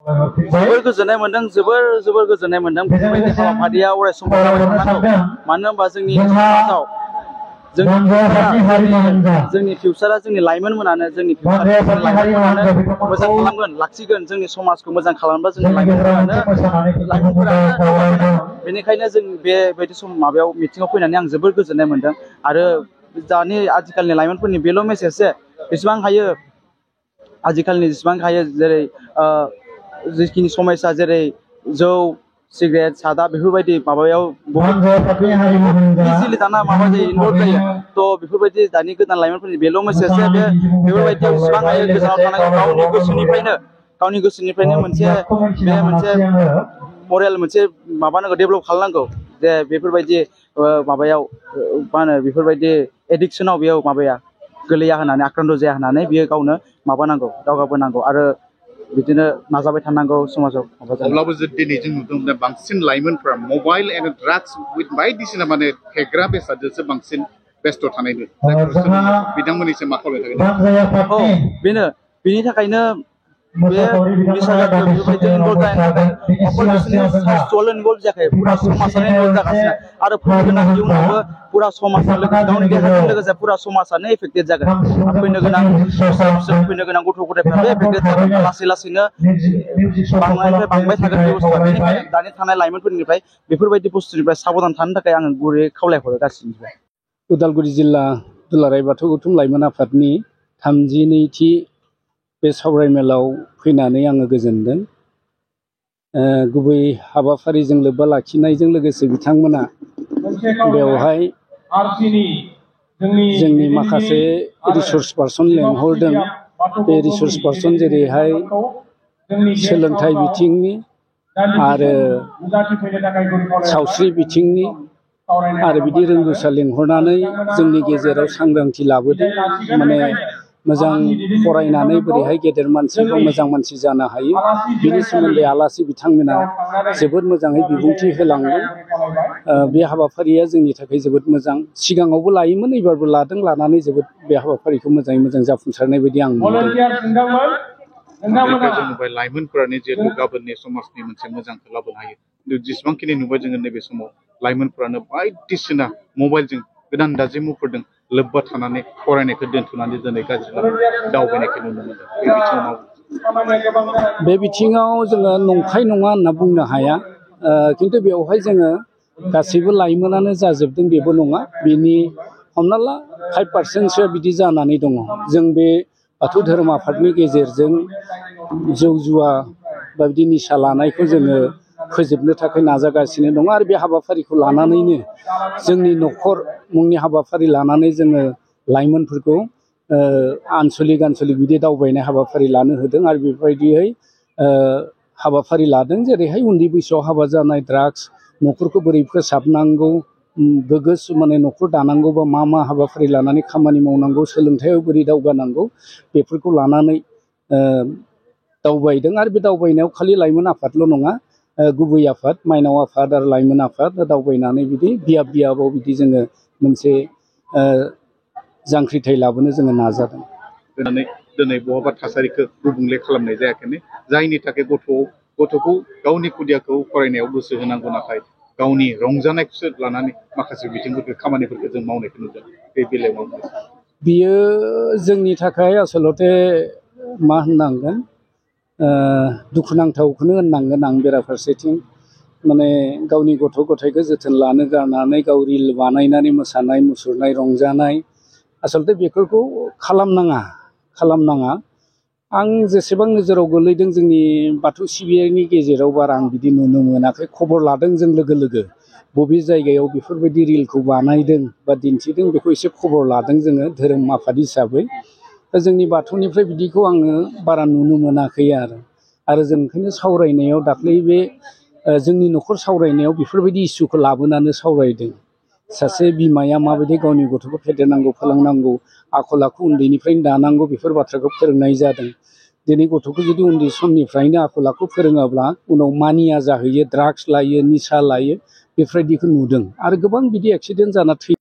जोबोर गोजोननाय मोनदों, जोबोर गोजोननाय मोनदों। बेफोरबायदि हाबाफारिया अराय सम जाबाय थानांगौ। मानो होनबा जोंनि समाजाव जोंनि फिउचारा जोंनि लाइमोनमोनानो मोजां खालामगोन, लाखिगोन। जोंनि समाजखौ मोजां खालामबा जोंनि लाइमोनफोरानो बेनिखायनो जों बेबायदि माबायाव मिटिङाव फैनानै आं जोबोर गोजोननाय मोनदों। आरो दानि आथिखालनि लाइमोनफोरनि बेल' मेसेज जे बेसेबां हायो आजिखालिनि जेसेबां हायो, जेरै जिखिनि समयसा जेरै जौ सिगारेट सादा बेफोरबायदि माबायाव इजिलि दाना माबा जायो, इनभल्भ जायो। थ' बेफोरबायदि दानि गोदान लाइमोनफोरनि बेल' मेसेज जे बेफोरबायदियाव जेसेबां हायो गोजानाव थानांगौ। गावनि गोसोनिफ्रायनो मोनसे मरेल मोनसे माबानांगौ, डेभेलप खालामनांगौ जे बेफोरबायदि माबायाव मा होनो बेफोरबायदि एडिक्सनाव बेयाव माबाया गोलैया होननानै, आक्रान्त जाया होननानै बियो गावनो माबानांगौ, दावगाबोनांगौ आरो बिदिनो नाजाबाय थानांगौ समाजाव। अब्लाबो दिनै जों नुदों बांसिन लाइमोनफ्रा मबाइल एन्ड ड्राग्स बायदिसिना माने फेग्रा बेसादजोंसो बांसिन बेस्थ' थानाय बिथांमोननिसो मा खालामबाय थागोन? बेनो बेनि थाखायनो बे निसा जातिय बेफोरबायदि इनभल्भ जानायनि थाखाय अकल बिसोरनि साइस्थ'आल' इनभल्भ जायाखै, पुरा समाजानो इनभल्भ जागासिनो। आरो फैनो गोनां इयुनावबो पुरा समाजजों लोगोसे गावनि देहाजों लोगोसे पुरा समाजानो एफेक्टेड जागोन। फैनो गोनां गथ' गथायफ्राबो एफेक्टेड जागोन। लासै लासैनो बांनायनिफ्राय बांबाय थागोन बे बुस्थुआ। बेनिखायनो दानि थानाय लाइमोनफोरनिफ्राय बेफोरबायदि बुस्थुनिफ्राय साबधान थानो थाखाय आङो गुरैयै खावलायहरो गासिनिफ्राय। उदालगुरि जिल्ला दुलाराय बाथौ गौथुम लाइमोन आफादनि 32थि बे सावरायमेलाव फैनानै आङो गोजोनदों। गुबै हाबाफारिजों लोब्बा लाखिनायजों लोगोसे बिथांमोना बेवहाय जोंनि माखासे रिसर्स पार्सन लेंहरदों। बे रिसर्स पार्सन जेरैहाय सोलोंथाइ बिथिंनि आरो सावस्रि बिथिंनि आरो बिदि रोंगौसा लेंहरनानै जोंनि गेजेराव सांग्रांथि लाबोदों। माने मोजां फरायनानै बोरैहाय गेदेर मानसि बा मोजां मानसि जानो हायो बिनि सोमोन्दै आलासि बिथांमोना जोबोद मोजाङै बिबुंथि होलांदों। बे हाबाफारिया जोंनि थाखाय जोबोद मोजां। सिगाङावबो लायोमोन, एबारबो लादों। लानानै जोबोद बे हाबाफारिखौ मोजाङै मोजां जाफुंसारनाय बायदि आं मोनदों। जों नुबाय लाइमोनफोरानो जिहेतु गाबोननि समाजनि मोनसे मोजांखौ लाबोनो हायो। जेसेबांखिनि नुबाय जोङो नैबे समाव लाइमोनफोरानो बायदिसिना मबाइलजों गोदान दाजेमुफोरजों लोब्बा थानानै फरायनायखौ दोनथ'नानै दिनै गाज्रि दावबायनायखौ नुनो मोनदों। बे बिथिङाव जोङो नंखाय नङा होनना बुंनो हाया। खिन्थु बेवहाय जोङो गासैबो लाइमोनानो जाजोबदों बेबो नङा। बिनि हमना ला 5%सो बिदि जानानै दङ। जों बे बाथौ धोरोम आफादनि गेजेरजों जौ जुवा बा बिदि निसा लानायखौ जोङो फोजोबनो थाखाय नाजागासिनो दङ। आरो बे हाबाफारिखौ लानानैनो जोंनि न'खर मुंनि हाबाफारि लानानै जोङो लाइमोनफोरखौ आनसलिक बिदि दावबायनाय हाबाफारि लानो होदों। आरो बेबायदियै हाबाफारि लादों। जेरैहाय उन्दै बैसोआव हाबा जानाय, ड्राग्स, न'खरखौ बोरै फोसाबनांगौ, गोग्गो माने न'खर दानांगौ बा मा हाबाफारि लानानै खामानि मावनांगौ, सोलोंथायाव बोरै दावगानांगौ, बेफोरखौ लानानै दावबायदों। आरो बे दावबायनायाव खालि लाइमोन आफादल' नङा, गुबै आफाद, माइनाव आफाद आरो लाइमोन आफाद दावबायनानै बिदि बियाबाव बिदि जोङो मोनसे जांख्रिथाय लाबोनो जोङो नाजादों। दिनै बहाबा थासारिखौ गुबुंले खालामनाय जायाखै, जायनि थाखाय गथ'खौ गावनि खुदियाखौ फरायनायाव गोसो होनांगौ, नाथाय गावनि रंजानायखौसो लानानै माखासे बिथिंफोरखौ खामानिफोरखौ जों मावनायखौ नुदों। बे बेलायाव बियो जोंनि थाखाय आसलते मा होननांगोन, दुखुनांथावखौनो होननांगोन आं बेराफारसेथिं। माने गावनि गथ' गथायखौ जोथोन लानो गारनानै गाव रिल बानायनानै मोसानाय मुसुरनाय रंजानाय, आसलते बेफोरखौ खालामनाङा। आं जेसेबां नोजोराव गोलैदों जोंनि बाथौ सिबियारिनि गेजेराव बारा आं बिदि नुनो मोनाखै। खबर लादों जों लोगो बबे जायगायाव बेफोरबायदि रिलखौ बानायदों बा दिन्थिदों बेखौ एसे खबर लादों जोङो धोरोम आफाद हिसाबै। दा जोंनि बाथौनिफ्राय बिदिखौ आङो बारा नुनो मोनाखै। आरो जों ओंखायनो सावरायनायाव दाख्लै बे जोंनि न'खर सावरायनायाव बेफोरबायदि इसुखौ लाबोनानै सावरायदों। सासे बिमाया माबायदि गावनि गथ'खौ फेदेरनांगौ, फोलावनांगौ, आखल आखु उन्दैनिफ्रायनो दानांगौ, बेफोर बाथ्राखौ फोरोंनाय जादों। दिनै गथ'खौ जुदि उन्दै समनिफ्रायनो आखल आखु फोरोङाब्ला उनाव मानिया जाहैयो, ड्राग्स लायो, निसा लायो, बेफोरबायदिखौ नुदों। आरो गोबां बिदि एक्सिडेन्ट जाना